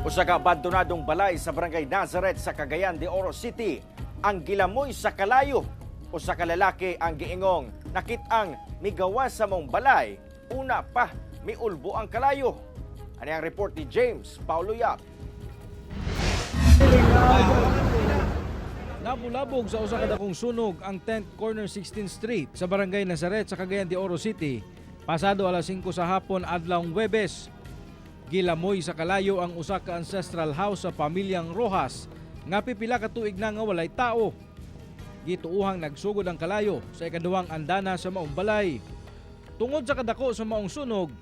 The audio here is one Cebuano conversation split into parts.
Usa ka abandonadong balay sa Barangay Nazareth sa Cagayan de Oro City ang gilamoy sa kalayo. Usa ka lalaki ang giingong nakit-ang migawas sa maong balay, una pa miulbo ang kalayo. Ani ang report ni James Paulo Yap. Nabulabog sa usa ka dakong sunog ang 10th Corner 16th Street sa Barangay Nazaret sa Cagayan de Oro City. Pasado alas 5 sa hapon adlawng Huwebes. Gilamoy sa kalayo ang usa ka ancestral house sa pamilyang Rojas nga pipila ka tuig na nga walay tao. Gituuhang nagsugod ang kalayo sa ikaduhang andana sa maong balay. Tungod sa kadako sa maong sunog,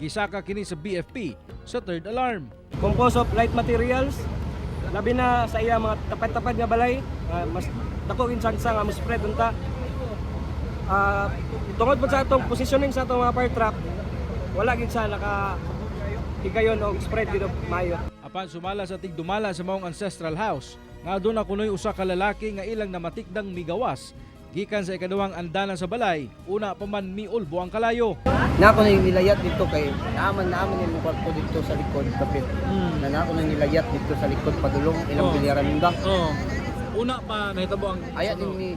gisaka kini sa BFP sa third alarm. Composed of light materials, labi na sa iya mga tapad-tapad nga balay, mas dako gid chance nga mo spread unta. Tungod pod sa atong positioning sa atong mga fire truck, wala gid siya naka higayon og spread gid og maayo. Apan sumala sa tigdumala sa maong ancestral house, nga aduna kunoy usa ka lalaki nga ilang namatikdang migawas gikan sa ikaduhang andana sa balay, una pa man miulbo ang kalayo. Na ako na yung nilayat dito kay naaman naaman yung kwarto dito sa likod kapit. Na na ako na yung nilayat dito sa likod padulong ilang bilyaran ba. Oh. Una pa nahitabo ang Aya din ni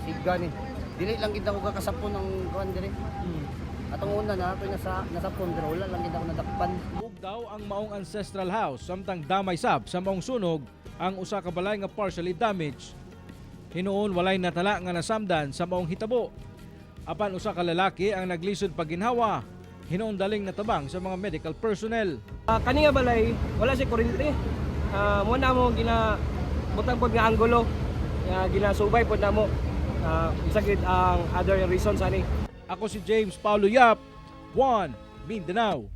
siga ni. Dili lang gid ako kakasapon ang kuan diri. Atong una na ako nasa nasapon pero wala lang gid ako nadakpan. Ug daw ang maong ancestral house samtang damay sab sa maong sunog ang usa ka balay nga partially damaged. Hinuon walay natala nga nasamdan sa maong hitabo. Apan usa ka lalaki ang naglisod pagginhawa. Hinuon daling natabang sa mga medical personnel. Kani nga balay wala siya kuryente. Mo na mo gina butang pod nga anggulo nga ginasubay pod namo. Isa gid ang other reasons ani. Ako si James Paulo Yap, 1 Mindanao.